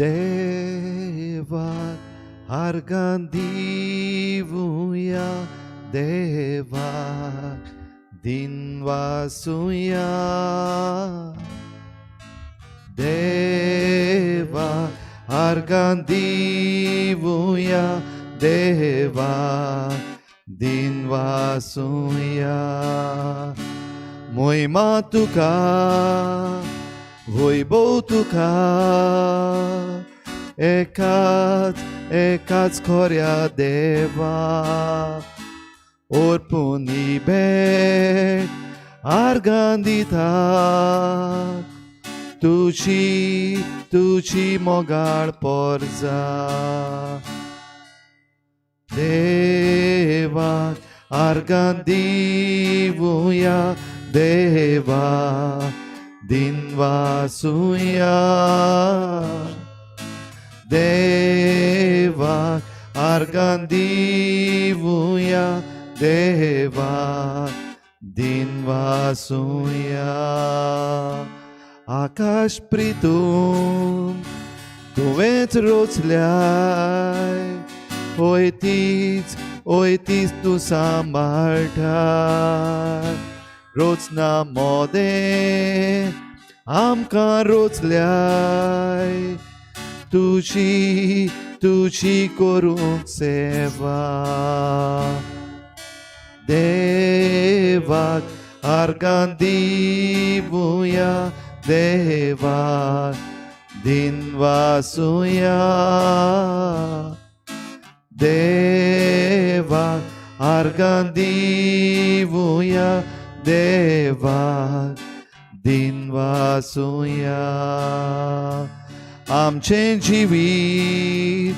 देवाक आर्गां दिवया, देवाक दिनवासुया, देवाक आर्गां दिवया, देवाक दिनवासुया। मोहिमा तुका, वैभव तुका, एकाच एकाच खऱ्या देवा, अर्पून ही भेट आर्गां दिता, तुजी तुजी मोगाळ पोरजा। देवाक आर्गां दिवया, देवा दिनवासुया, देवाक आर्गां दिवया, देवा दिनवासुया। आकाश प्रितून तुवेंच रोचल्याय, ओय तीच ओय तीच तूं सांबाळटाय, रोचना मोदें आमकां रोचल्याय, तुजी तुजी करूंक सेवा। देवाक आर्गां दिवया, देवाक दिनवासुया, देवाक आर्गां दिवया, देवाक दिनवासुया। आमचें जिवीत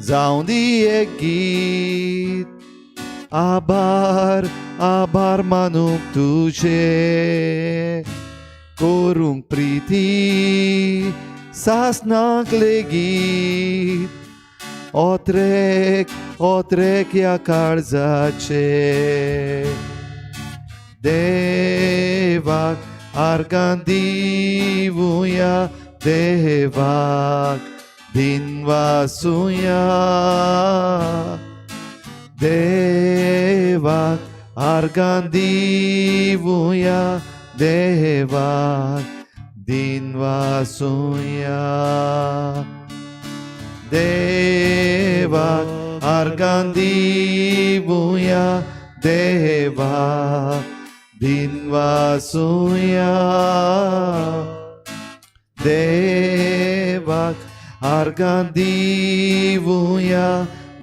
जावं दी एक गीत, आभार आभार मानूंक तुजें, करूंक प्रिती सासनाक लेगीत, ओत्रेक ओत्रेक ह्या काळजाचें। देवाक आर्गां दिवया, देवाक दिनवासुया, देवाक आर्गां दिवया, देवाक दिनवासुया, देवाक आर्गां दिवया, देवाक दिनवासुया, देवाक आर्गां दिवया,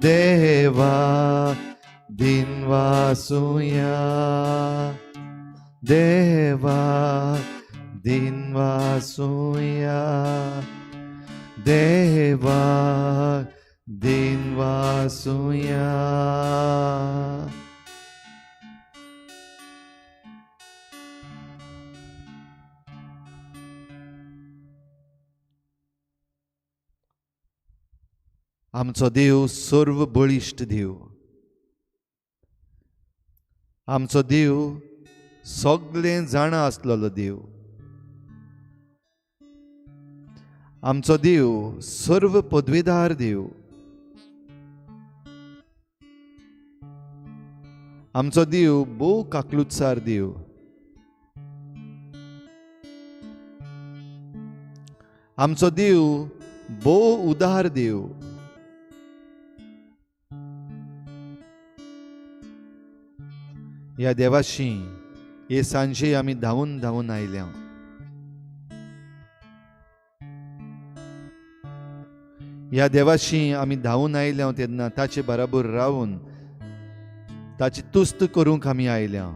देवाक दिनवासुया, देवाक दिनवासुया, देवाक दिनवासुया। आमचो देव सर्व बळिश्ट देव, आमचो देव सगळें जाणा आसलेलो देव, आमचो देव सर्व पदवीदार देव, आमचो देव भोव काकलुतसार देव, आमचो देव भोव उदार देव। ह्या देवाशी हे सांजे आमी धांवून धांवून आयल्या। ह्या देवाशी आमी धांवून आयल्या तेन्ना ताचे बराबर रावून ताची तुस्त करूंक आमी आयल्या।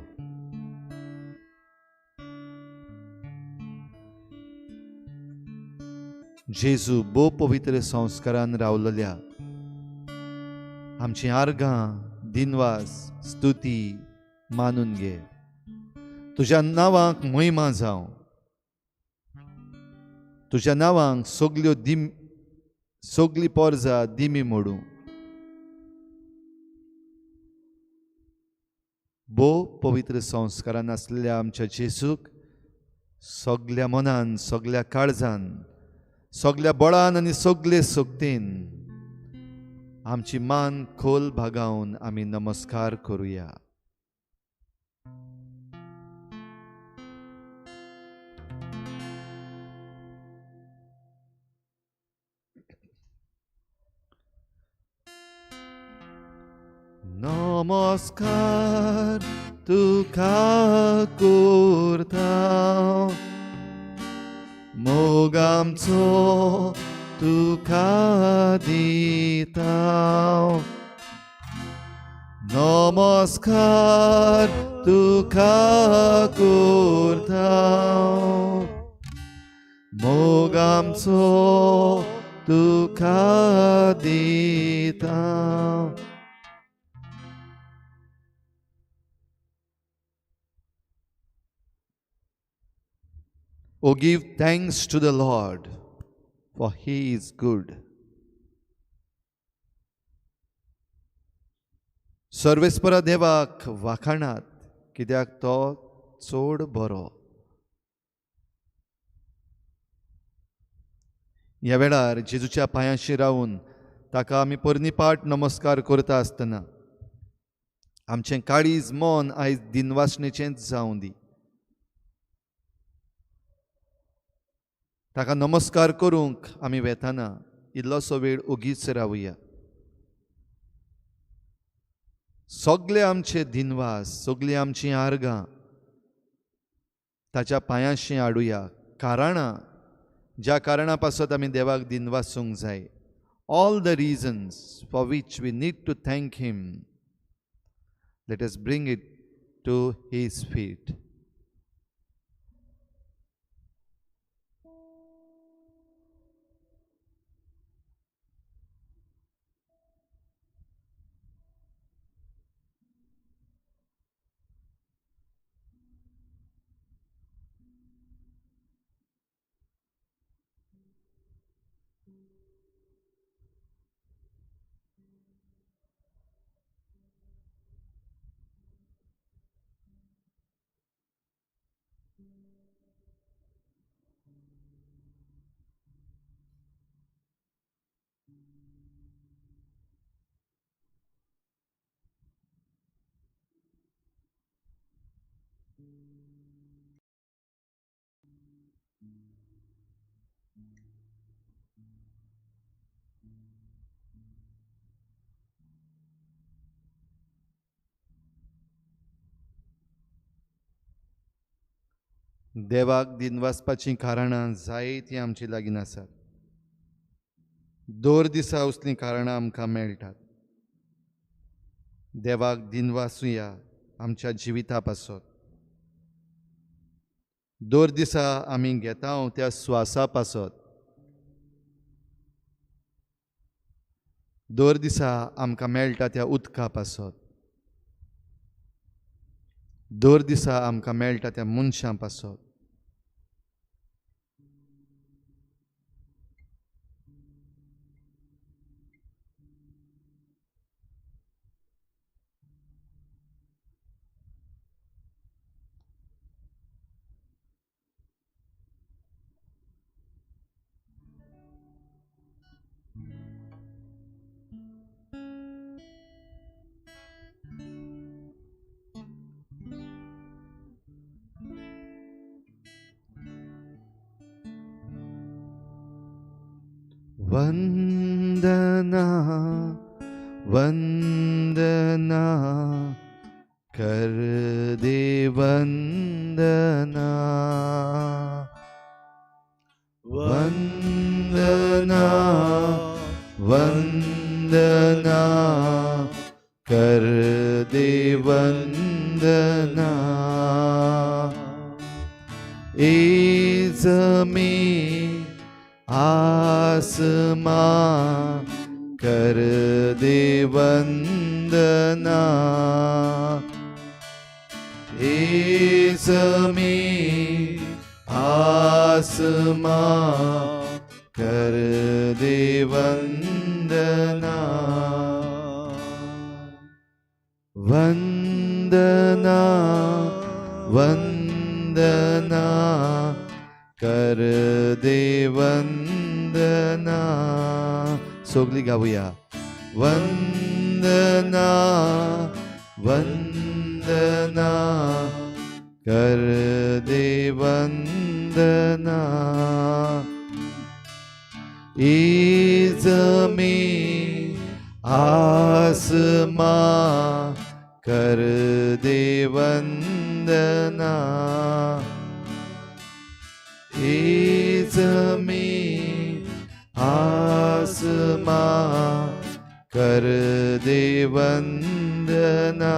जेजू भोव पवित्र संस्कारान रावलेल्या आमची आर्गां दिनवास स्तुती मानून घे। तुज्या नांवाक महिमा जावं, तुज्या नांवाक सगल्यो दिम सगली पोरजा दिमी मोडूं। भोव पवित्र संस्कारान आसलेल्या आमच्या जेजूक सगल्या मनान सगल्या काळजान सगल्या बळान आनी सगले शक्तीन आमची मान खोल भागावन आमी नमस्कार करुया. नमस्कार तुका करता, मोग आमचो तुका दिता. नमस्कार तुका करता, मोग आमचो तुका दिता. Oh, give thanks to the Lord, for He is good. सर्वेस्परा देवाक वाखाणात, कित्याक तो चड बरो. ह्या वेळार जेजूच्या पांयांशी रावन ताका आमी पर्निपाट नमस्कार करता आसतना आमचें काळीज मन आयज दिनवासणेचेंच जावं दी. ताका नमस्कार करूंक आमी वेताना इल्लोसो वेळ ओगीच रावया. सगळे आमचे दिनवास, सगळीं आमचीं आर्गां ताच्या पांयांशी हाडुया. कारणां, ज्या कारणा पासत आमी देवाक दिनवासूंक जाय, all the reasons for which we need to thank him, let us bring it to his feet. देवाक दिनवासपाचीं कारणां जायतीं आमचे लागीं आसात. दर दिसा असलीं कारणां आमकां मेळटात. देवाक दिनवासुया आमच्या जिविता पासत. दर दिसा आमी घेता त्या स्वासा पासत. दर दिसा आमकां मेळटा त्या उदका पासत. दर दिसा आमकां मेळटा त्या मनशां पासत. वंदना वंदना कर दे वंदना, वंदना वंदना कर दे वंदना. ए ज़मीं आसमां कर दे वंदना, ए ज़मीं आसमां कर दे वंदना. वंदना वंदना कर दे वंदना, वंदना. सगळीं गावया. वंदना वंदना कर दे वंदना. ए जमीं आसमां कर दे वंदना. ए जमीं आसमां कर दे वंदना.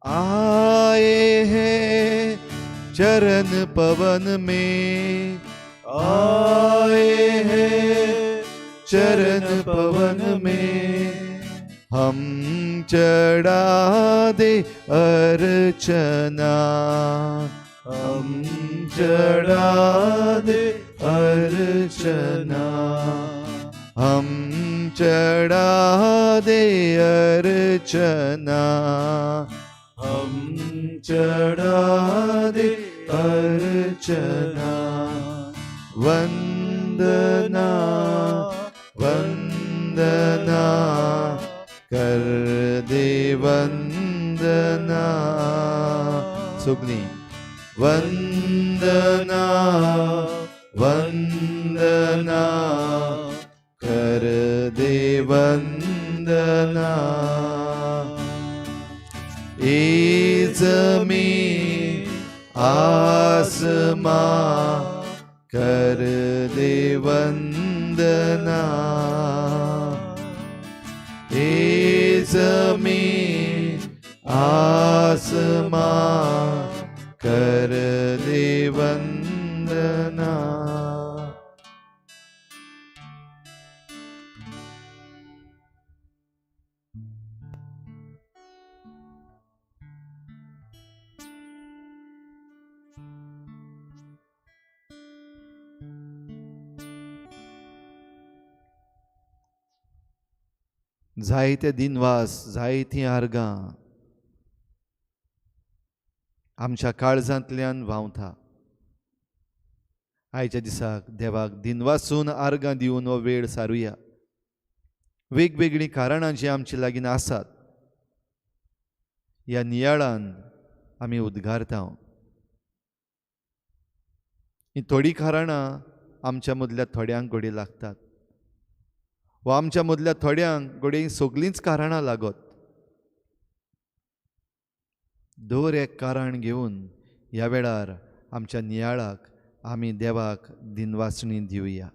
आए हैं चरण पवन में, आए हैं चरण पवन में, हम चढ़ा दे अर्चना, हम चढ़ा दे अर्चना, हम चढ़ा दे अर्चना, हम चढ़ा दे अर्चना. वंदना वंदना कर दे वंदना. सगळीं. वंदना वंदना कर दे वंदना. ए जमीं आसमां कर दे वंदना. ए जमीं आसमां कर दे वंदना. जायते दिनवास, जायतीं आर्गां आमच्या काळजांतल्यान व्हांवता. आयच्या दिसाक देवाक दिनवासून आर्गां दिवन हो वेळ सारुया. वेगवेगळीं कारणां जीं आमचे लागीं आसात ह्या नियाळान आमी उद्गारता. हीं थोडीं कारणां आमच्या मदल्या थोड्यांक घडये लागतात वा आमच्या मदल्या थोड्यांक घडये सगळींच कारणां लागत. दर एक कारण घेवन ह्या वेळार आमच्या नियाळाक आमी देवाक दिनवासणी दिवया.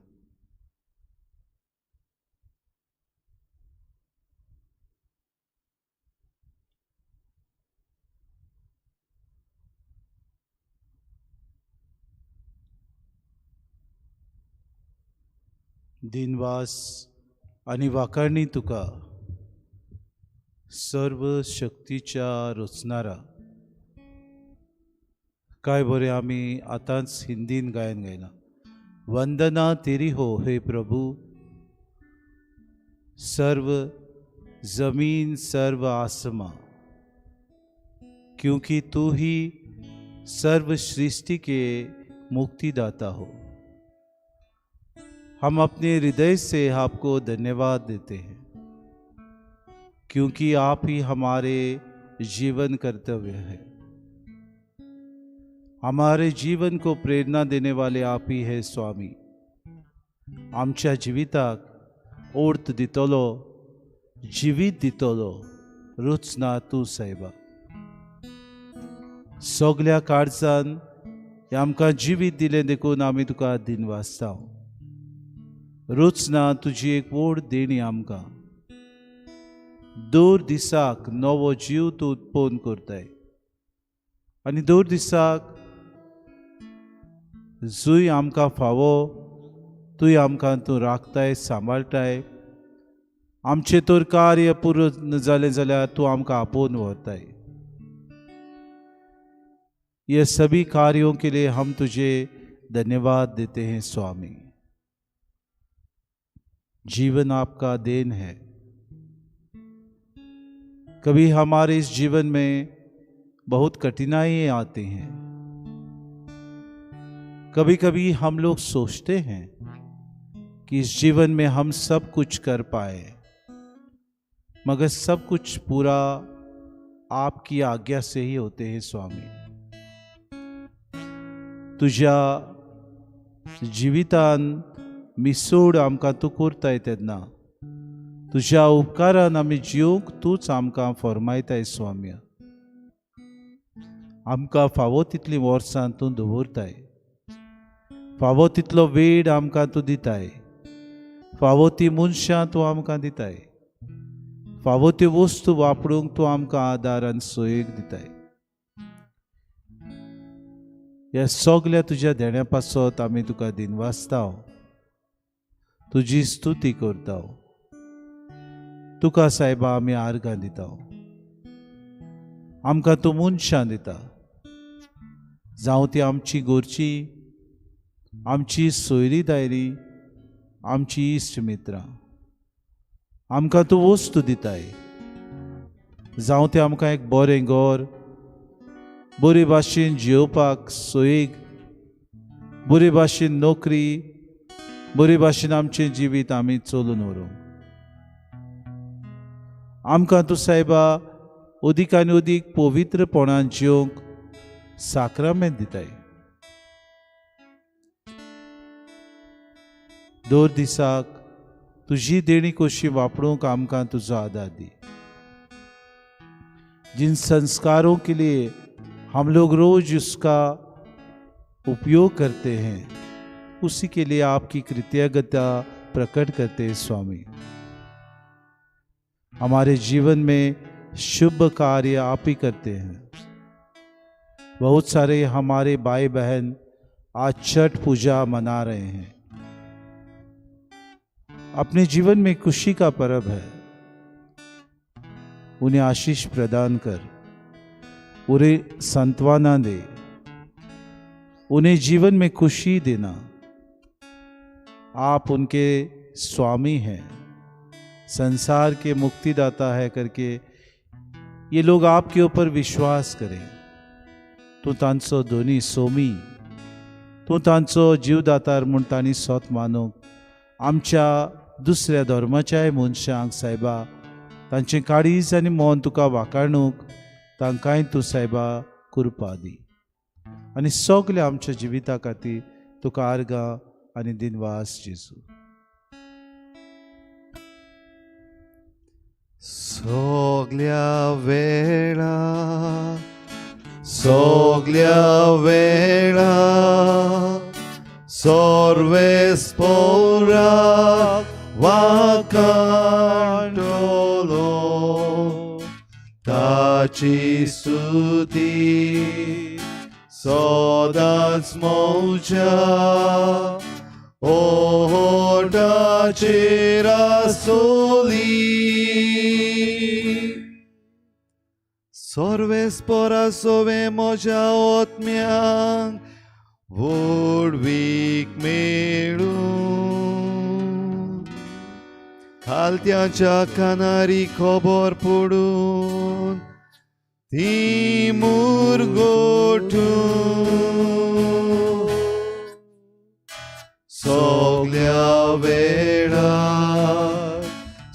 दिनवास आनी वाखाणी तुका सर्व शक्तीच्या रचणारा. काय बरें आमी आतांच हिंदीन गायन गायला. वंदना तेरी हो हे प्रभू, सर्व जमीन सर्व आसमां, क्योंकि तू ही सर्व सृष्टि के मुक्तिदाता हो. हम अपने हृदय से आपको धन्यवाद देते हैं, क्योंकि आप ही हमारे जीवन कर्तव्य है. हमारे जीवन को प्रेरणा देने वाले आप ही है स्वामी. आमच्या जिविताक ओर्थ दितलो, जिवीत दितलो रुचना तूं सायबा. सगल्या काळजान आमकां जिवीत दिलें देखून आमी तुका दिनवासता. रुचना तुजी एक व्हड देणी आमकां. दर दिसाक नवो जीव तूं उत्पन्न करताय आनी दर दिसाक जंय आमकां फावो तूंय आमकां तूं राखताय, सांबाळटाय. आमचें तर कार्य पुरो जालें जाल्यार तूं आमकां आपोवन व्हरताय. ये सभी कार्यों के लिए हम तुझे धन्यवाद देते हैं स्वामी. जीवन आपका then है. कभी हमारे इस जीवन में बहुत कठिनाइयाँ आती हैं, कभी कभी हम लोग सोचते हैं कि इस जीवन में हम सब कुछ कर पाए, मगर सब कुछ पूरा आपकी आज्ञा से ही होते हैं स्वामी। तुझ्या जिवितान मिसोड आमकां तूं करताय तेन्ना तुज्या उपकारान आमी जिवंक तूंच आमकां फर्मायताय स्वामी। आमकां फावो तितलीं वर्सां तूं दवरताय, फावो तितलो वेळ आमकां तूं दिताय, फावो ती मनशां तूं आमकां दिताय, फावो त्यो वस्तू वापरूंक तूं आमकां आदार आनी सोयेक दिताय। ह्या सगल्या तुज्या देण्या पासत आमी तुका दिनवासताव, तुजी स्तुती करताव, तुका सायबा आमी आर्गां दिताव। आमकां तूं मनशां दिता, जावं ती आमची गोरची, आमची सोयरी दायरी, आमची इश्ट मित्रां। आमकां तूं वस्तू दिताय, जावं तें आमकां एक बरें घर, बरे भाशेन जियोवपाक सोयीक, बरे भाशेन नोकरी, बरे भाशेन आमचें जिवीत आमी चलून व्हरूंक। आमकां तूं सायबा अदीक आनी अदीक पवित्रपणान जिवंक साक्रामेंत दिताय। दर दिसाक तुजी देणी कशी वापरूंक आमकां तुजो आदार दी। जिन संस्कारों के लिए हम लोग रोज उसका उपयोग करते हैं, उसी के लिए आपकी कृतज्ञता प्रकट करते हैं स्वामी। हमारे जीवन में शुभ कार्य आप ही करते हैं। बहुत सारे हमारे भाई बहन आज छठ पूजा मना रहे हैं। अपने जीवन में खुशी का पर्व है, उन्हें आशीष प्रदान कर, उन्हें सांत्वना दे, उन्हें जीवन में खुशी देना। आप उनके स्वामी हैं, संसार के मुक्तिदाता है करके ये लोग आपके ऊपर विश्वास करें। तूं तांचो दोनी सोमी, तूं तांचो जीवदातार म्हूण तांणी सोत मानूंक आमच्या दुसऱ्या धर्माच्याय मनशांक सायबा तांचें काळीज आनी मन तुका वाकाणूंक तांकांय तूं सायबा कृपा दी। आनी सगल्या आमच्या जिविता खातीर तुका आर्गां आनी दिनवास जेजू। सगल्या वेळा, सगल्या वेळा, सर्वेस्पोराक वाकांटलो ताची स्तुती सदांच म्हज्या ओठाचेर आसली। सर्वेस्पोरा सोवे म्हज्या आत्म्यांक व्हडवीक मेळूं, खालत्यांच्या कानारी खबर पडून ती मुरगोठूं। सगल्या वेळा,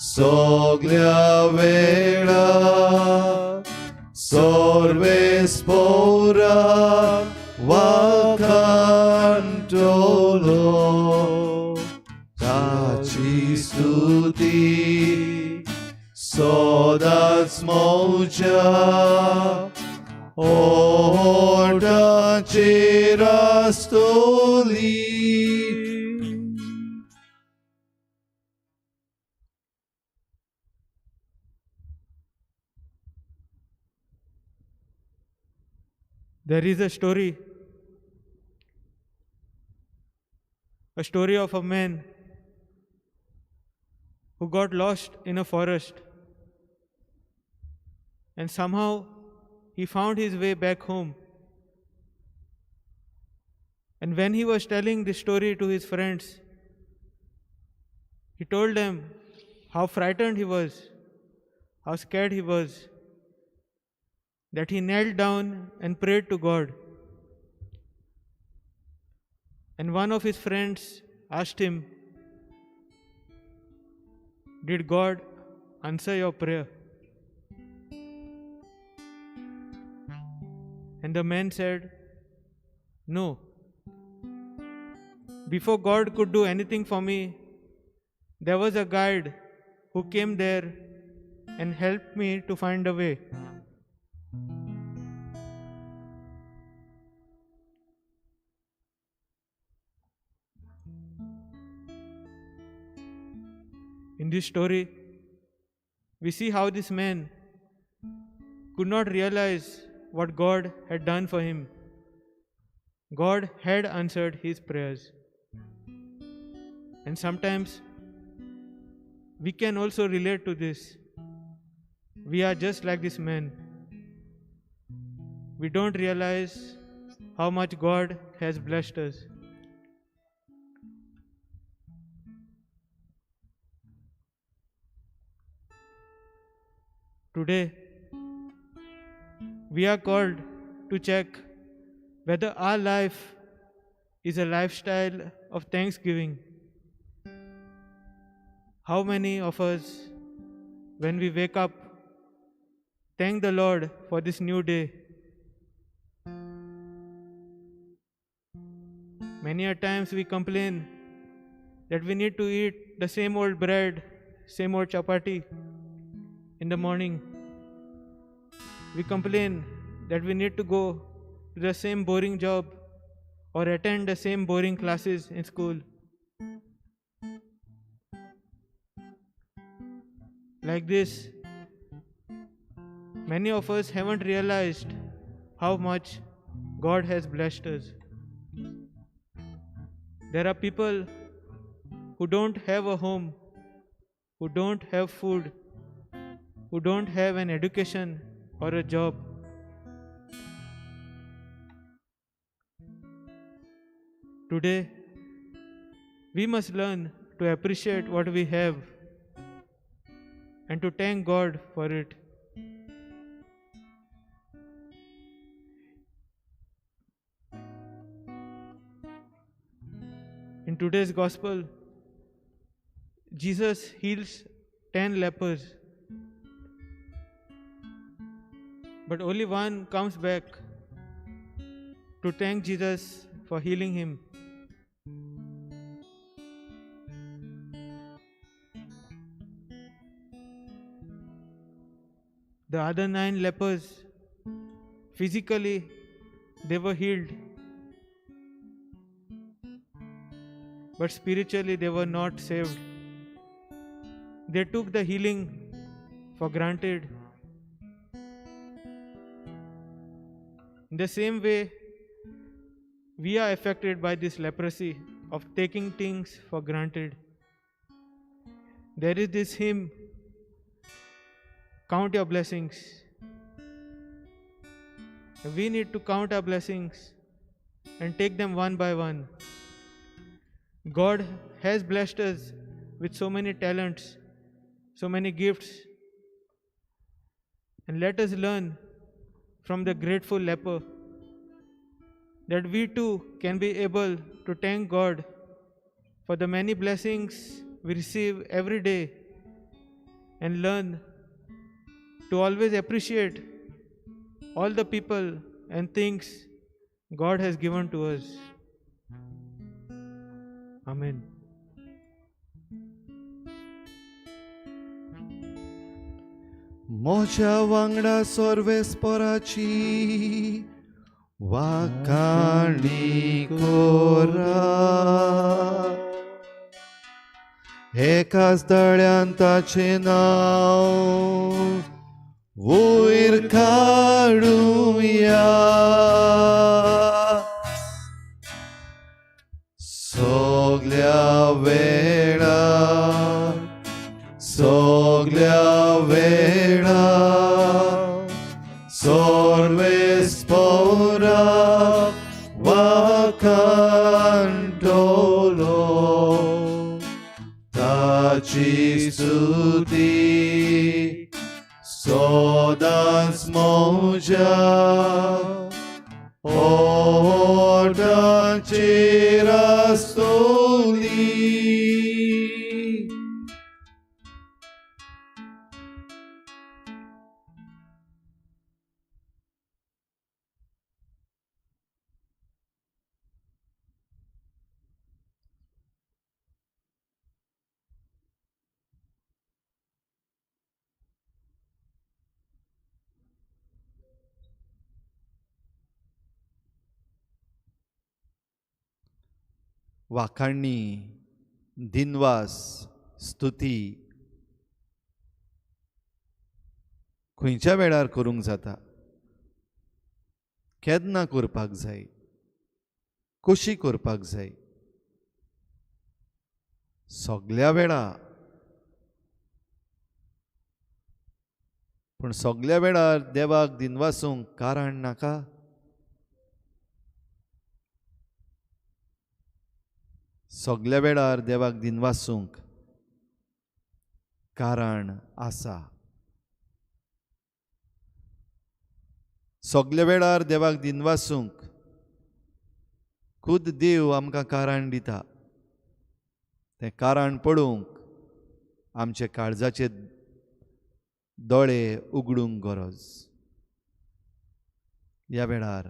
सगल्या वेळा, सर्वेस्पोराक वाकांटलो ताची स्तुती सदांच म्हज्या ओठाचेर आसतली। There is a story of a man who got lost in a forest, and somehow he found his way back home. And when he was telling this story to his friends, he told them how frightened he was, how scared he was, that he knelt down and prayed to God. And one of his friends asked him, "Did God answer your prayer?" And the man said, "No. Before God could do anything for me, there was a guide who came there and helped me to find a way." In this story, we see how this man could not realize what God had done for him. God had answered his prayers. And sometimes we can also relate to this. We are just like this man. We don't realize how much God has blessed us. Today, we are called to check whether our life is a lifestyle of thanksgiving. How many of us, when we wake up, thank the Lord for this new day? Many a times we complain that we need to eat the same old bread, same old chapati in the morning. We complain that we need to go to the same boring job or attend the same boring classes in school. Like this, many of us haven't realized how much God has blessed us. There are people who don't have a home, who don't have food, who don't have an education or a job. Today, we must learn to appreciate what we have and to thank God for it. In today's gospel, Jesus heals 10 lepers, but only one comes back to thank Jesus for healing him. The other 9 lepers, physically, they were healed, but spiritually they were not saved. They took the healing for granted. In the same way, we are affected by this leprosy of taking things for granted. There is this hymn, "Count Your Blessings." We need to count our blessings and take them one by one. God has blessed us with so many talents, so many gifts. And let us learn from the grateful leper that we too can be able to thank God for the many blessings we receive every day and learn to always appreciate all the people and things God has given to us. Amen. म्हज्या वांगडा सर्वेस्पराची वाखाणी कोरा, एकाच दळ्यान ताचें नांव वयर काडुया. सगल्या वेळा, सगल्या वेळा, सर्वेस्परा वाखाणटलो ताची स्तुती सदांच म्हज्या ओठांचेर वाखाणणी, दिनवास, स्तुती खंयच्या वेळार करूंक जाता, केन्ना करपाक जाय, कशी करपाक जाय? सगल्या वेळा. पूण सगल्या वेळार देवाक दिनवासूंक कारण नाका? सगल्या वेळार देवाक दिनवासूंक कारण आसा. सगल्या वेळार देवाक दिनवासूंक खुद देव आमकां कारण दिता. तें कारण पळोवंक आमचे काळजाचे दोळे उगडूंक गरज. ह्या वेळार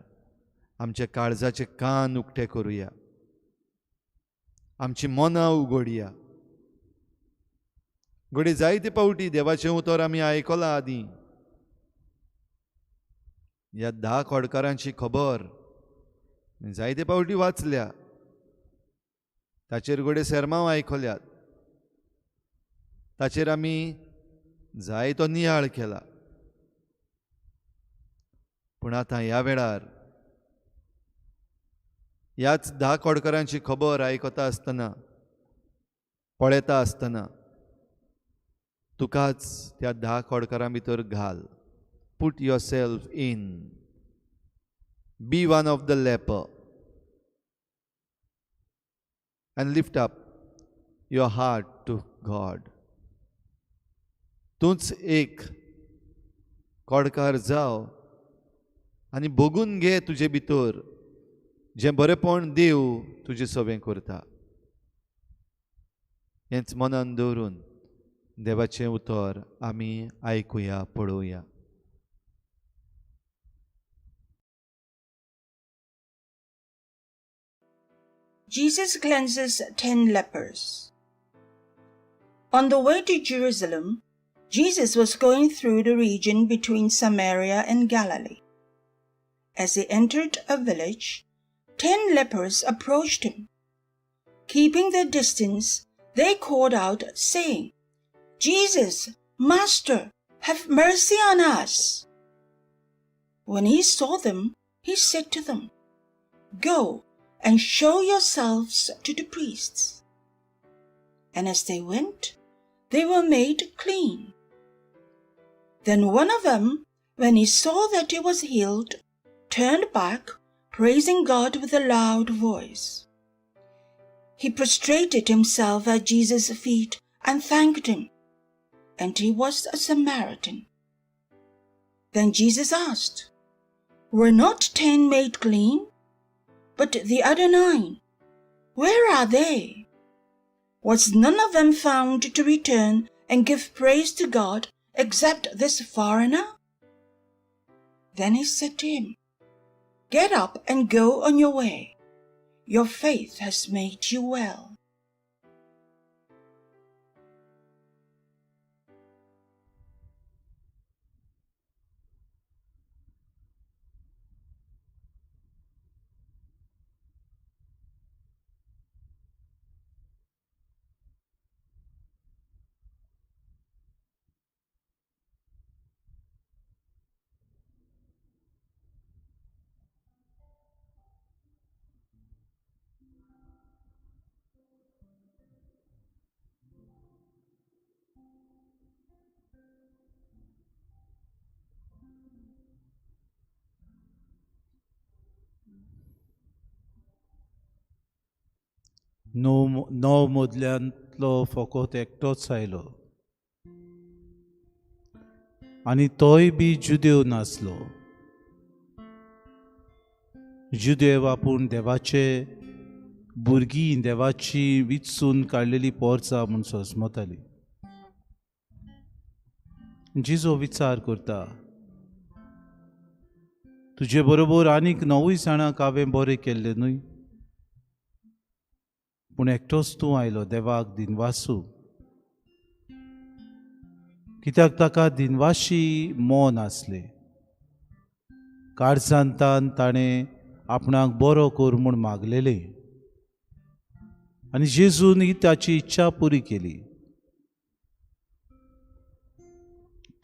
आमचे काळजाचे कान उक्ते करुया, आमची मनां उगडया. घडये जायते फावटी देवाचें उतर आमी आयकलां आदीं. ह्या 10 खोडकारांची खबर जायते फावटी वाचल्या, ताचेर घडये सेर्मांव आयकल्यात, ताचेर आमी जायतो नियाळ केला. पूण आतां ह्या वेळार ह्याच 10 खोडकारांची खबर आयकता आसतना, पळयता आसतना तुकाच त्या 10 खोडकारां भितर घाल. Put yourself in. Be one of the leper and lift up your heart to God. तूंच एक कोडकार जाव आनी भोगून घे तुजे भितर जें बरेपण देव तुजें सवें करता. हेंच मनान दवरून देवाचें उतर आमी आयकुया, पळोवया. Jesus cleanses 10 lepers. On the way to Jerusalem, Jesus was going through the region between Samaria and Galilee. As he entered a village, 10 lepers approached him. Keeping their distance, they called out, saying, "Jesus, Master, have mercy on us." When he saw them, he said to them, "Go and show yourselves to the priests." And as they went, they were made clean. Then one of them, when he saw that he was healed, turned back, praising God with a loud voice. He prostrated himself at Jesus' feet and thanked him, and he was a Samaritan. Then Jesus asked, "Were not 10 made clean? But the other 9, where are they? Was none of them found to return and give praise to God except this foreigner?" Then he said to him, "Get up and go on your way. Your faith has made you well." णव मदल्यांतलो फकत एकटोच आयलो आनी तोय बी जुदेव नासलो. जुदेव आपूण देवाचे भुरगीं, देवाची विचून काडलेली पोरसां म्हूण सोसमताली. जिजो विचार करता, तुजे बरोबर आनीक 9 जाणांक हांवें बरें केल्लें न्हय, पूण एकटोच तूं आयलो देवाक दिनवासू. कित्याक ताका दिनवाशी मन आसलें. काळजांतान ताणें आपणाक बरो कर म्हूण मागलेलें. आनी जेजून ही ताची इच्छा पुरी केली.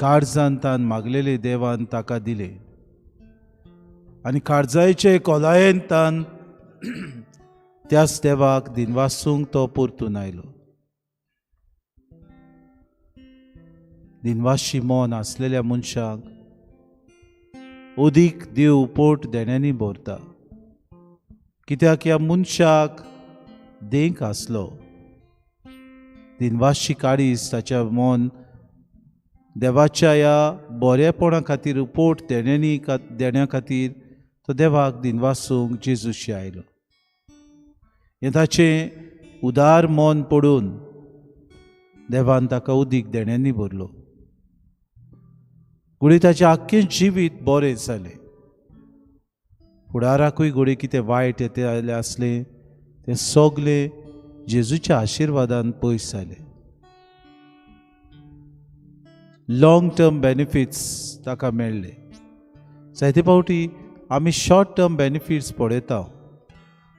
काळजान तान मागलेले देवान ताका दिले आनी काळजाचे खोलायेन तान त्याच देवाक दिनवासूंक तो परतून आयलो. दिनवाशी मन आसलेल्या मनशाक अदीक देव पोट देण्यांनी भरता, कित्याक ह्या मनशाक देंक आसलो. दिनवाशी काडीस ताच्या मन देवाच्या ह्या बरेपणा खातीर पोट देण्यांनी देण्या खातीर तो देवाक दिनवासूंक जेजूशी आयलो. हें ताचें उदार मन पडून देवान ताका उदीक देण्यांनी भरलो. घडये ताचें आख्खें जिवीत बरें जालें. फुडाराकूय घडये कितें वायट येते आयलें आसलें तें सगलें जेजूच्या आशिर्वादान पयस जालें. लॉंग टर्म बेनिफिट्स ताका मेळ्ळे. जायते फावटी आमी शॉर्ट टर्म बेनिफिट्स पळयता.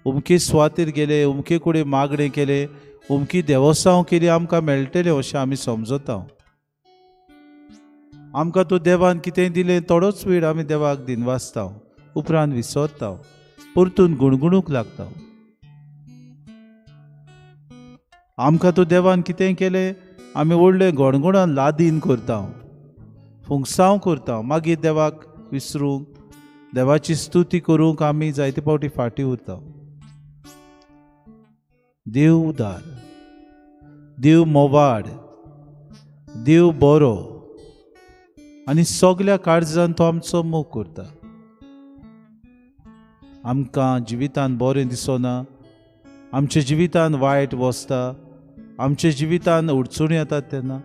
अमके सुवातेर गेले, अमके कडेन मागणें केलें, अमकी देवस्तांव केली, आमकां मेळटलें अशें आमी समजता. आमकां तो देवान कितेंय दिलें थोडोच वेळ आमी देवाक दिनवासता, उपरांत विसरता, परतून गुणगुणूंक लागता. आमकां तो देवान कितेंय केलें आमी व्हडलें गणगुणान लादीन करता, फुंगसांव करता, मागीर देवाक विसरूंक, देवाची स्तुती करूंक आमी जायते फावटी फाटीं उरता. देव उदार, देव मोवाड, देव बरो आनी सगल्या काळजान तो आमचो मोग करता. आमकां जिवितान बरें दिसना, आमच्या जिवितान वायट वसता, आमच्या जिवितान अडचणी येतात तेन्ना,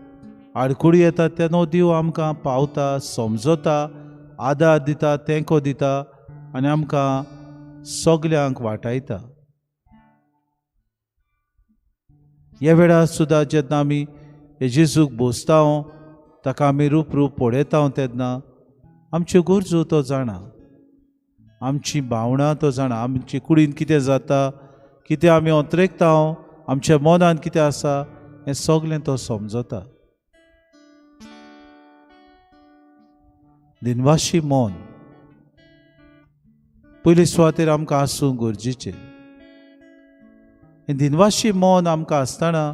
आडकुडी येतात तेन्ना देव आमकां पावता, समजता, आदार दिता, तेंको दिता आनी आमकां सगल्यांक वाटायता. ह्या वेळार सुद्दां जेन्ना आमी जेजूक बसता, ताका आमी रूप रूप पळयता तेन्ना आमच्यो गरजो तो जाणा, आमची भावनां तो जाणा, आमचे कुडीन कितें जाता, कितें आमी अंतरेकता, आमच्या मनान कितें आसा हें सगलें तो समजता. दिनवाशी मन पयले सुवातेर आमकां आसूंक गरजेचें. हें दिनवाशी मन आमकां आसतना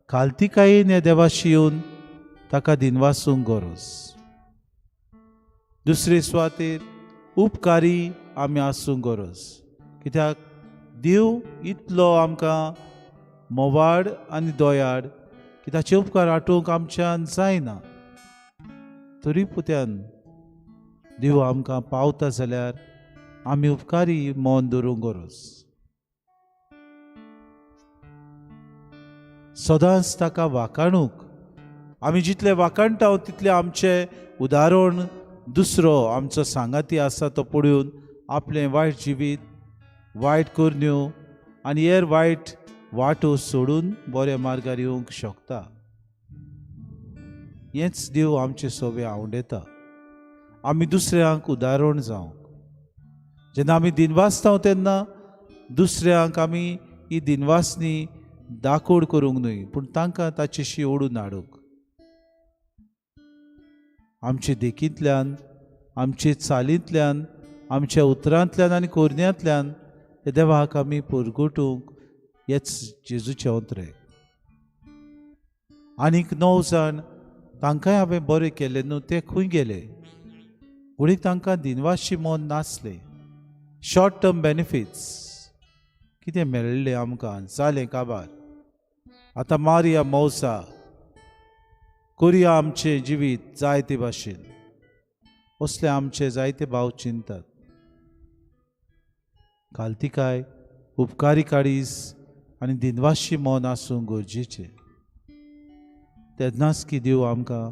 कालतिकायेन ह्या देवाशी येवन ताका दिनवासूंक गरज. दुसरे सुवातेर उपकारी आमी आसूंक गरज, कित्याक देव इतलो आमकां मोवाड आनी दयाळ की ताचे उपकार आठोवंक आमच्यान जायना, तरी पुत्यान देव आमकां पावता जाल्यार आमी उपकारी मन दवरूंक गरज. सदांच ताका वाखाणूंक, आमी जितले वाखाणटा तितलें आमचें उदाहरण दुसरो आमचो सांगाती आसा तो पळोवन आपलें वायट जिवीत, वायट करण्यो आनी हेर वायट वाटो सोडून बऱ्या मार्गार येवंक शकता. हेंच देव आमचे सोबे आवडटा, आमी दुसऱ्यांक उदाहरण जावंक. जेन्ना आमी दिनवासता तेन्ना दुसऱ्यांक आमी ही दिनवासनी दाखोड करूंक न्हय, पूण तांकां ताचेशी ओडून हाडूंक. आमचे देखींतल्यान, आमचे चालींतल्यान, आमच्या उतरांतल्यान आनी कोरण्यांतल्यान देवाक आमी परगटूंक हेच जेजूचें अंतरे. आनीक 9 जाण तांकांय हांवें बरें केलें न्हू, ते खंय गेले? घडये तांकां दिनवाशी मन नासलें. शॉर्ट टर्म बेनिफिट्स कितें मेळ्ळें आमकां, जालें काबार, आतां मारया मौसा, करुया आमचें जिवीत जाय ते भाशेन, असले आमचे जायते भाव चिंतात. कालतिकाय, उपकारी काडीस आनी दिनवाशी मन आसूंक गरजेचें. तेन्नाच की देव आमकां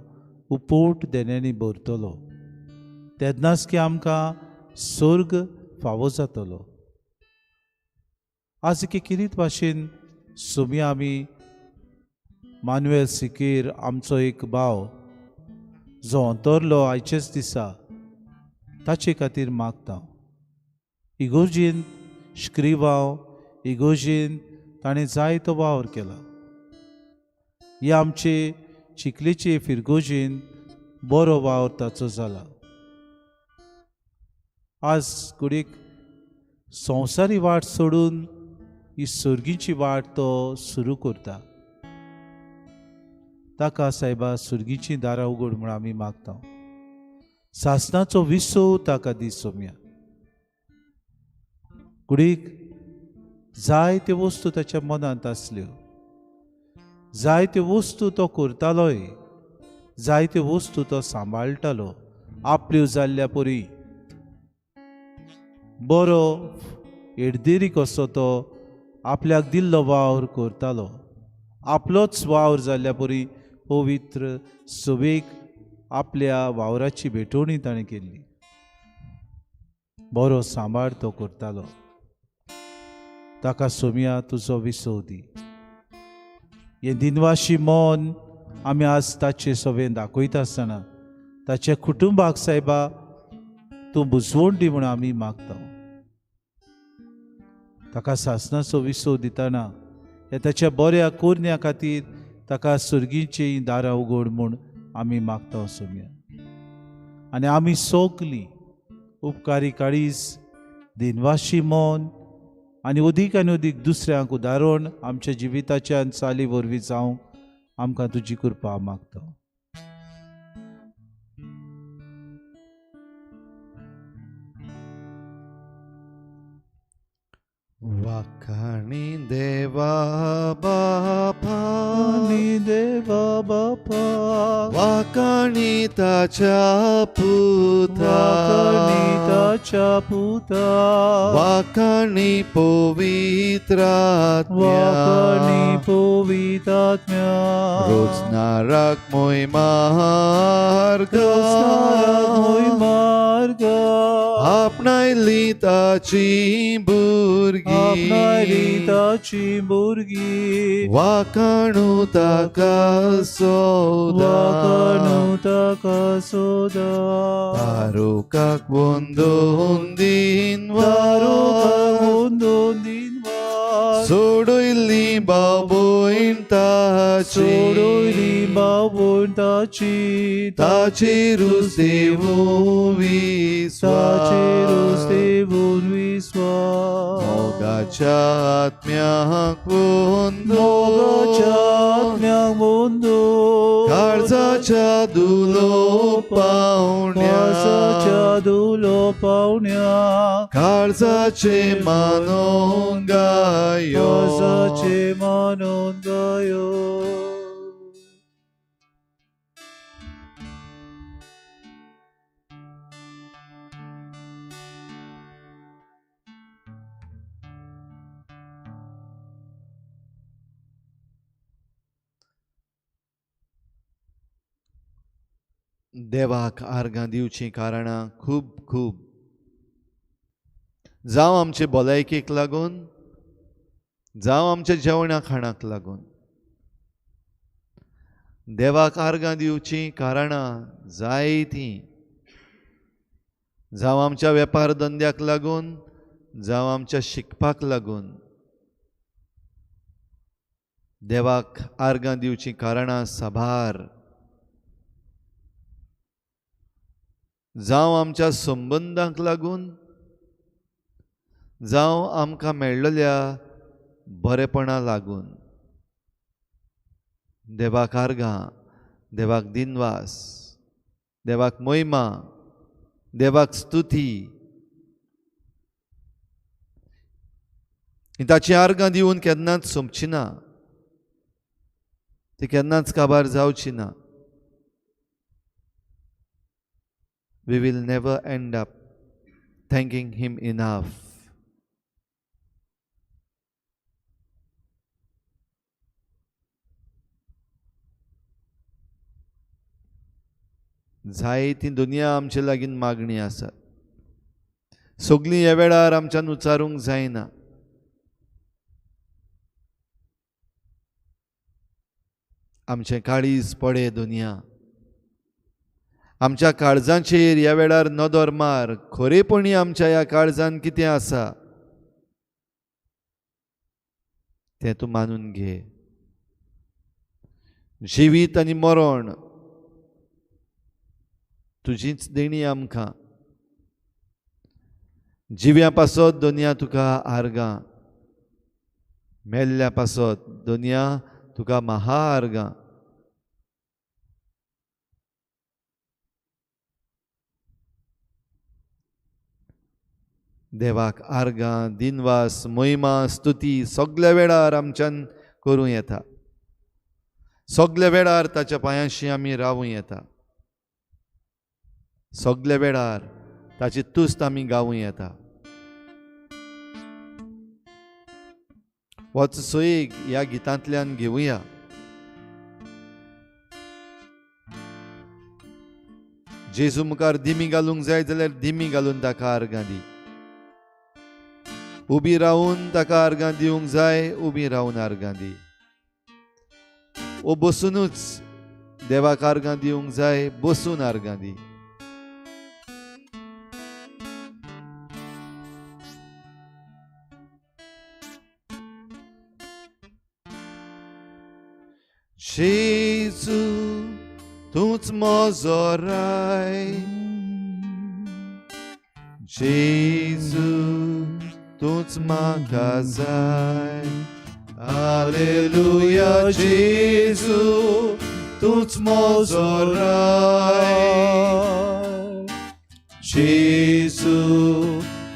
उपोट देण्यांनी भरतलो, तेन्नाच की आमकां स्वर्ग फावो जातलो. आज एके किरीत भाशेन सुमया आमी मानुएल सिकेर आमचो एक भाव जो अंतरलो आयचेच दिसा, ताचे खातीर मागता. इगोर्जीन श्क्रिवांव, इगोर्जीन ताणें जायतो वावर केला. हे आमचे चिखलेचे फिरगोजेन बरो वावर ताचो जाला. आज कुडीक संवसारी वाट सोडून ही सर्गीची वाट तो सुरू करता. ताका सायबा सर्गीची दारां उगड म्हूण आमी मागता. सासणाचो विसव ताका दी सोम्या. कुडीक जायत्यो वस्तू ताच्या मनांत आसल्यो, जायत्यो वस्तू तो करतालोय, जायत्यो वस्तू तो सांबाळटालो आपल्यो जाल्ल्या परी. बरो एडदेरी कसो तो आपल्याक दिल्लो वावर करतालो, आपलोच वावर जाल्ल्या परी पवित्र सभेक आपल्या वावराची भेटवणी ताणें केल्ली. बरो सांबाळ तो करतालो. ताका सोम्या तुजो विसव दी. हें दिनवाशी मन आमी आज ताचे सभेन दाखयता आसतना ताच्या कुटुंबाक सायबा तूं बुजवण दी म्हूण आमी मागता. ताका सासणाचो विसव दितना ह्या ताच्या बऱ्या कोरण्या खातीर ताका सर्गीचीं दारां उगड म्हूण आमी मागता सोम्या. आनी आमी सगलीं उपकारी काळीज, दिनवाशी मन आनी अदीक आनी अदीक दुसऱ्यांक उदाहरण आमच्या जिविताच्या चाली वरवीं जावंक आमकां तुजी कृपा मागता. वाखाणी देवा बापा, देवा बापा, वाखाणी ताच्या पुता, वाखाणी ताच्या पुता, वाखाणी पवित्र आत्म्या, वाखाणी पवित्र आत्म्या, रोजनाराक मोय मार्ग, रोजनाराक मोय मार्ग, आपणायली ताची भुरगीं, आपणायली ताची भुरगीं, वाखाणू ताका सोदा, वाखाणू ताका सोदा, तारुकाक वंदून दिनवास, तारुकाक वंदून दिनवास, सोडयली बाबून ताची, सोडयली बाबून ताची, ताचेरूच देवून विस्वास, ताचेरूच देवून विस्वास, मोगाच्या आत्म्याक वंदून, मोगाच्या आत्म्याक वंदून, काळजाच्या दुलो पावण्या, काळजाच्या दुलो पावण्या, काळजाचे मानून गायो, काळजाचे मानून गायो. देवाक आर्गां दिवचीं कारणां खूब खूब. जावं आमचे भलायकेक लागून, जावं आमच्या जेवणा खाणाक लागून, देवाक आर्गां दिवचीं कारणां जायतीं. जावं आमच्या वेपार धंद्याक लागून, जावं आमच्या शिकपाक लागून, देवाक आर्गां दिवचीं कारणां साबार. जावं आमच्या संबंदांक लागून, जावं आमकां मेळ्ळल्या बरेपणा लागून, देवाक आर्गां, देवाक दिनवास, देवाक महिमा, देवाक स्तुती. ताची आर्गां दिवन केन्नाच सोंपची ना, ती केन्नाच काबार जावची ना. We will never end up thanking him enough. जायती दुनिया आमचे लागीं मागणी आसा, सगळीं ह्या वेळार आमच्यान उच्चारूंक जायना. आमचें काळीज पडे दुनिया, आमच्या काळजांचेर ह्या वेळार नदर मार, खरेपणी आमच्या ह्या काळजान कितें आसा. तें तूं मानून घे. जिवीत आनी मरण तुजीच देणी आमकां. जिव्या पासत दोनया तुका आर्गां, मेल्ल्या पासत दोनया तुका महा आर्गां. देवाक आर्गां, दिनवास, महिमा, स्तुती सगल्या वेळार आमच्यान करूं येता. सगल्या वेळार ताच्या पांयांशी आमी रावूं येता. सगल्या वेळार ताची तुस्त आमी गावूं येता. वच सोयीक ह्या गितांतल्यान घेवया. जेजू मुखार दिमी घालूंक जाय जाल्यार दिमी घालून ताका आर्गां दी. उबी रावून ताका आर्गां दिवंक जाय, उबी रावून आर्गां दी. ओ बसुनूच देवाक आर्गां दिवंक जाय, बसून आर्गां दी. जेजू तूंच म्हजो राय, जेजू तूंच म्हाका जाय. हालेलुया जेजू तूंच म्हजो राय, जेजू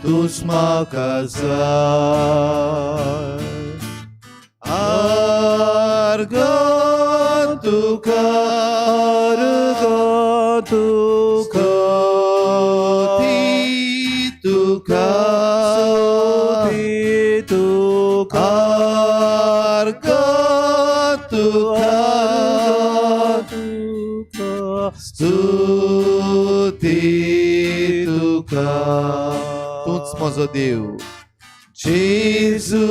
तूंच म्हाका जाय. आर्गां तुका, आर्गां तुका, स्तुती तुका, स्तुती तुका, आर्गां तुका, स्तुती तुका. तूंच म्हजो देव जेजू,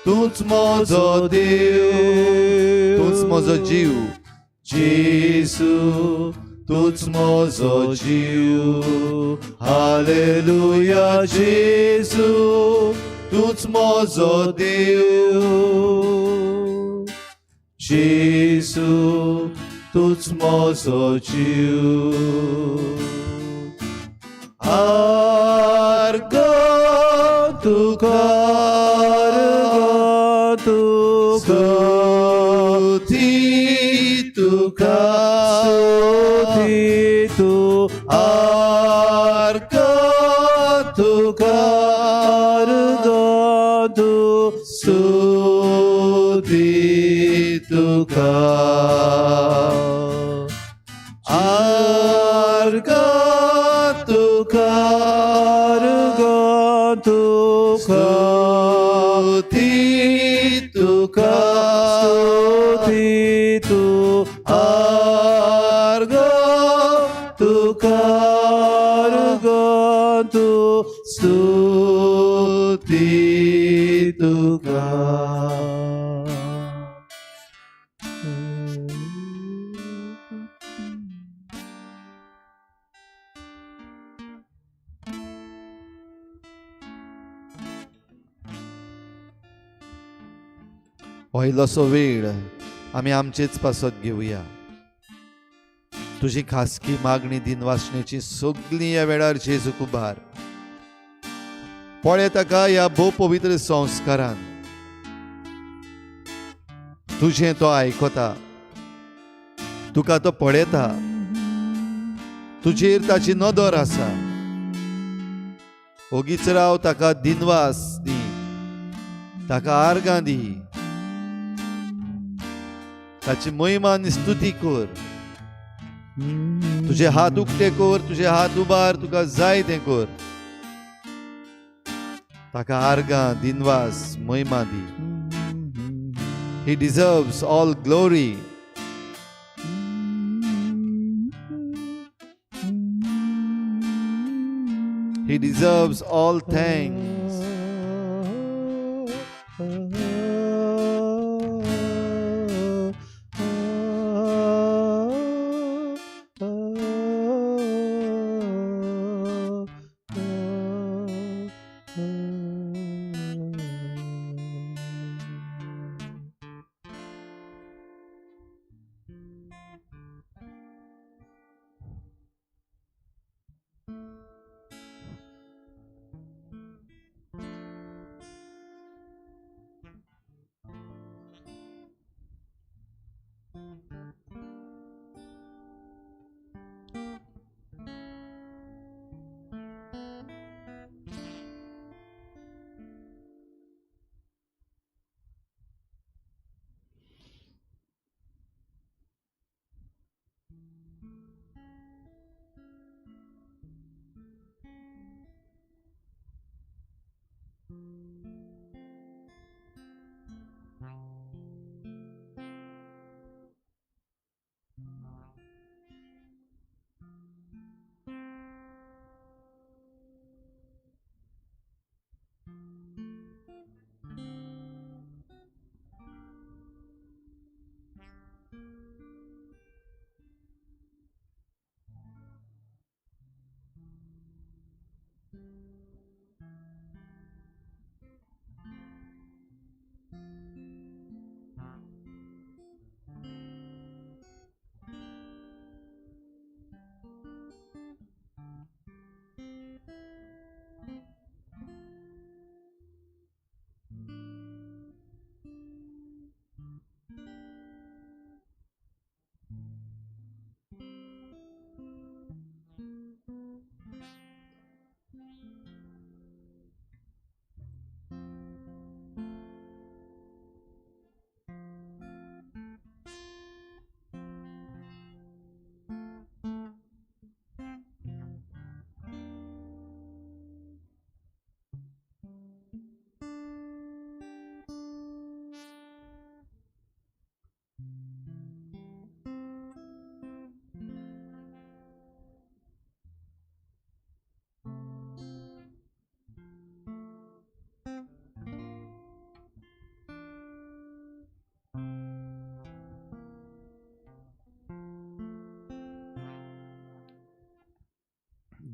तूंच म्हजो देव, तूंच म्हजो जीव जेजू, तूंच म्हजो जीव. हालेलुया जेजू तूंच म्हजो देव, जेजू तूंच म्हजो जीव. आर्गां तुका, आर्गां तुका, स्तुती तुका, स्तुती तुका, आर्गां तुका, आर्गां तुका, स्तुती तुका, आर्गां तुका, आर्गां तुका, स्तुती तुका, स्तुती तुका, आर्गां तुका, आर्गां तुका, स्तुती तुका. इल्लोसो वेळ आमी आमचेच पासत घेवया. तुजी खासगी मागणी दिनवासणेची सगळीं ह्या वेळार जेजूक उबार. पळय ताका ह्या भोव पवित्र संस्कारान तुजें तो आयकता, तुका तो पळयता, तुजेर ताची नदर आसा. ओगीच राव, ताका दिनवास दी, ताका आर्गां दी, ताची महिमा आनी स्तुती कर. तुजे हात उक्ते कर, तुजे हात उबार, तुका जाय तें कर. ताका आर्गां, दिनवास, महिमा दी. He deserves all glory. He deserves all thanks.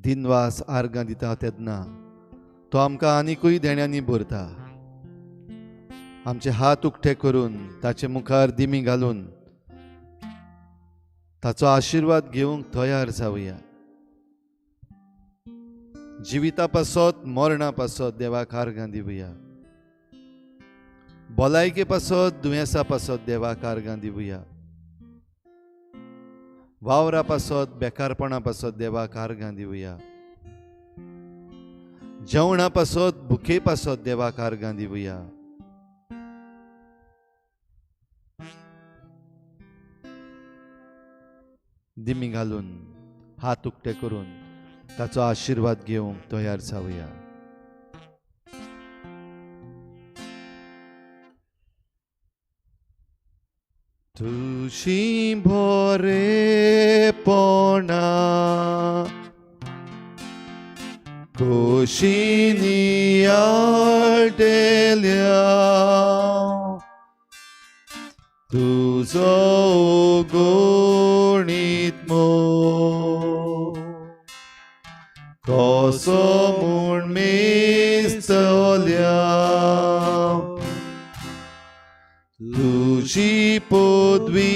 दिनवास आर्गां दिता तेन्ना तो आमकां आनिकूय देण्यांनी भरता. आमचे हात उक्ते करून ताचे मुखार दिमी घालून ताचो आशिर्वाद घेवंक तयार जावया. जिविता पासत मरणा पासत देवाक आर्गां दिवया. भलायके पासत दुयेंसा पासत देवाक आर्गां दिवया. वावरा पासत बेकारपणा पासत देवाक आर्गां दिवया. जेवणा पासत भुके पासत देवाक आर्गां दिवया. दिमी घालून हात उक्ते करून ताचो आशिर्वाद घेवंक तयार जावया. तुजी बरेपणा कुशीनी आटेल्या तुजो गुणीत मोग कसो म्हूण मेजतल्या तुजी पदवी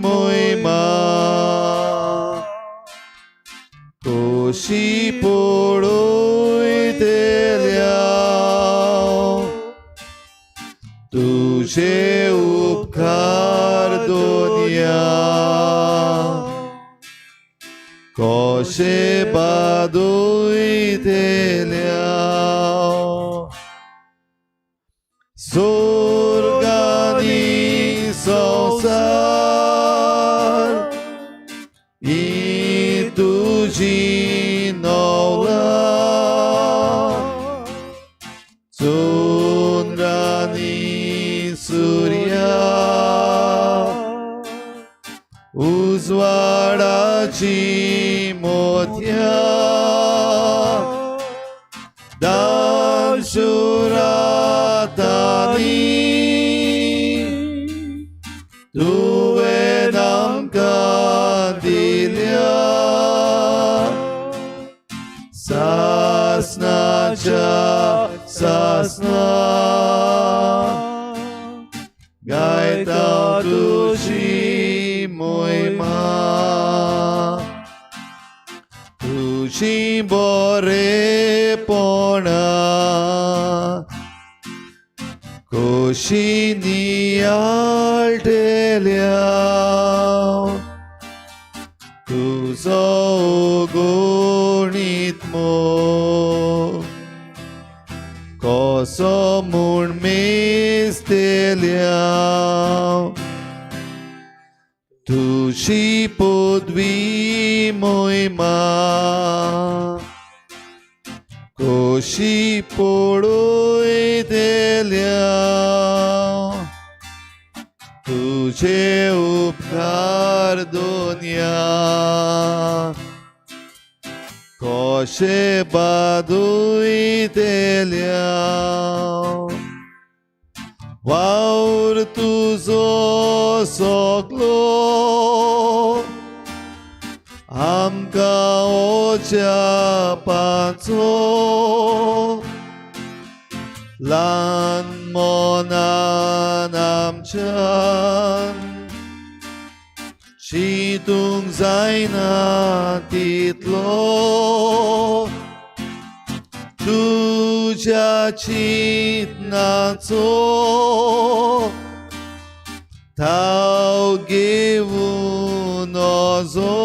मोहिमा कशी पळयतल्या तुजे उपकार दुनिया कशे बादयतल्या स्वर्गानी संवसार ही तुजी नवला चंद्रानी सुर्या उजवाडाची मोतयां दानशुरातानी तुवें आमकां दिल्या सासनाच्या सासना गायता तुजी मोहिमा तुजी बरेपणा कशी नियाळटेल्या नियाळटेल्या तुजो गणीत मोग कसो म्हूण मेजतेल्या तुजी पदवी मोहिमा कशी पळयतेल्या तुजे उपकार दुनिया कशे बादयतेल्या वावर तुजो सगलो आमकां ओच्यापाचो ल्हान मनान आमच्यान चिंतूंक जायना तितलो तुज्या चिंतनाचो थाव घेवूं नजो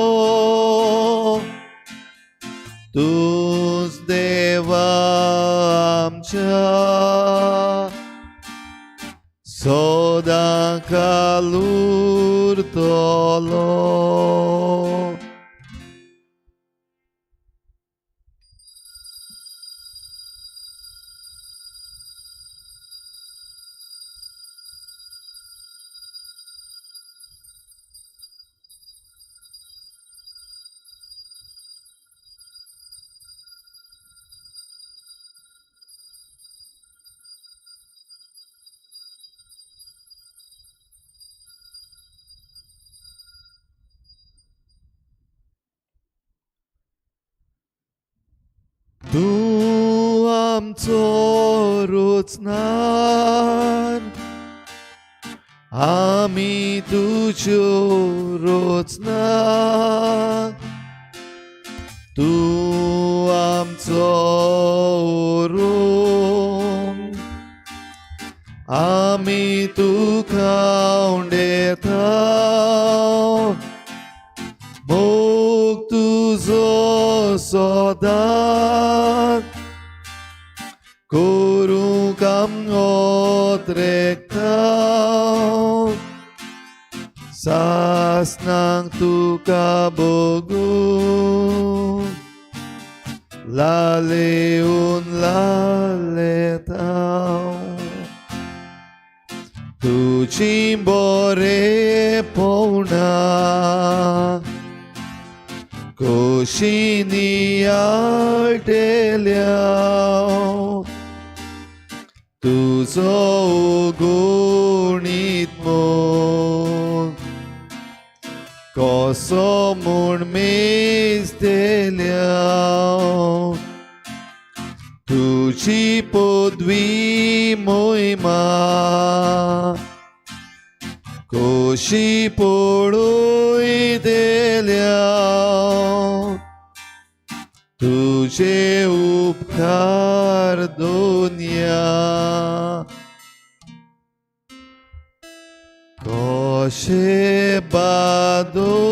तूंच देवा आमच्या सदां काल उरतलो. तूं आमचो रोचनार आमी तुज्यो रोचना तूं आमचो रोम आमी तुका उंडेता मोग तुजो सदां करूंक आमगोत रेखता सासनाक तुका भोगूं लालेवन लालेता तुजी बरेपणा कशी नियाळटेल्या तुजो गणीत मोग कसो म्हूण मेजतेल्या तुजी पदवी मोहिमा कशी पळयतेल्या तुजे उपकार दुनिया कशे बादयतेल्या.